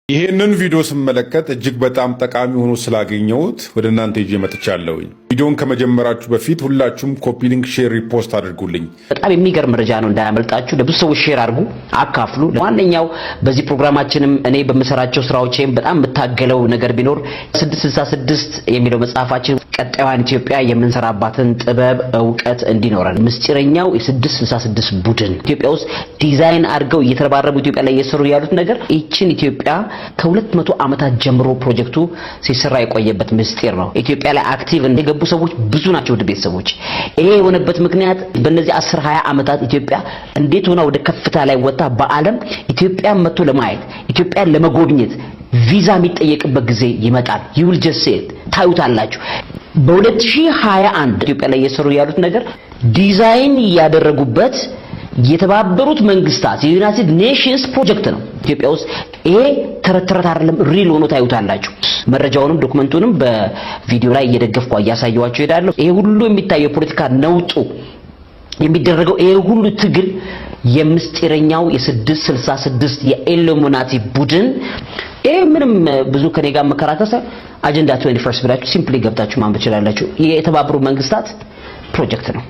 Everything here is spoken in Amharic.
ይህንን ቪዲዮ ስመለከት እጅግ በጣም ጠቃሚ ሆኖ ስላገኘሁት ወደ እናንተ ይዤ መጥቻለሁኝ። ቪዲዮን ከመጀመራችሁ በፊት ሁላችሁም copy link፣ share፣ repost አድርጉልኝ። በጣም የሚገርም መረጃ ነው፣ እንዳያመልጣችሁ። ለብዙ ሰዎች share አድርጉ፣ አካፍሉ። ዋነኛው በዚህ ፕሮግራማችንም እኔ በምሰራቸው ስራዎቼም በጣም የምታገለው ነገር ቢኖር 666 የሚለው መጽሐፋችን ቀጣዩን ኢትዮጵያ የምንሰራባትን ጥበብ እውቀት እንዲኖረን፣ ምስጢረኛው የ666 ቡድን ኢትዮጵያ ውስጥ ዲዛይን አድርገው እየተረባረቡ ኢትዮጵያ ላይ እየሰሩ ያሉት ነገር፣ ይችን ኢትዮጵያ ከ200 ዓመታት ጀምሮ ፕሮጀክቱ ሲሰራ የቆየበት ምስጢር ነው። ኢትዮጵያ ላይ active የገቡ ሰዎች ብዙ ናቸው። ውድ ቤተሰቦች፣ ይሄ የሆነበት ምክንያት በእነዚህ 10 20 ዓመታት ኢትዮጵያ እንዴት ሆና ወደ ከፍታ ላይ ወጣ፣ በዓለም ኢትዮጵያን መጥቶ ለማየት፣ ኢትዮጵያን ለመጎብኘት ቪዛ የሚጠየቅበት ጊዜ ይመጣል። You will just see it፣ ታዩታላችሁ። በ2021 ኢትዮጵያ ላይ እየሰሩ ያሉት ነገር ዲዛይን ያደረጉበት የተባበሩት መንግስታት የ United Nations ፕሮጀክት ነው። ኢትዮጵያ ውስጥ ይሄ ተረት ተረት አይደለም፣ real ሆኖ ታዩታላችሁ። መረጃውንም document ኡንም በቪዲዮ ላይ እየደገፍኩ እያሳየኋችሁ እሄዳለሁ። ይሄ ሁሉ የሚታየው የፖለቲካ ነውጡ የሚደረገው፣ ይሄ ሁሉ ትግል የምስጢረኛው የ666 የኢሉሚናቲ ቡድን፣ ይሄ ምንም ብዙ ከኔ ጋር መከራከር፣ አጀንዳ 21 ብላችሁ simply ገብታችሁ ማንበብ ትችላላችሁ። የተባበሩት መንግስታት ፕሮጀክት ነው።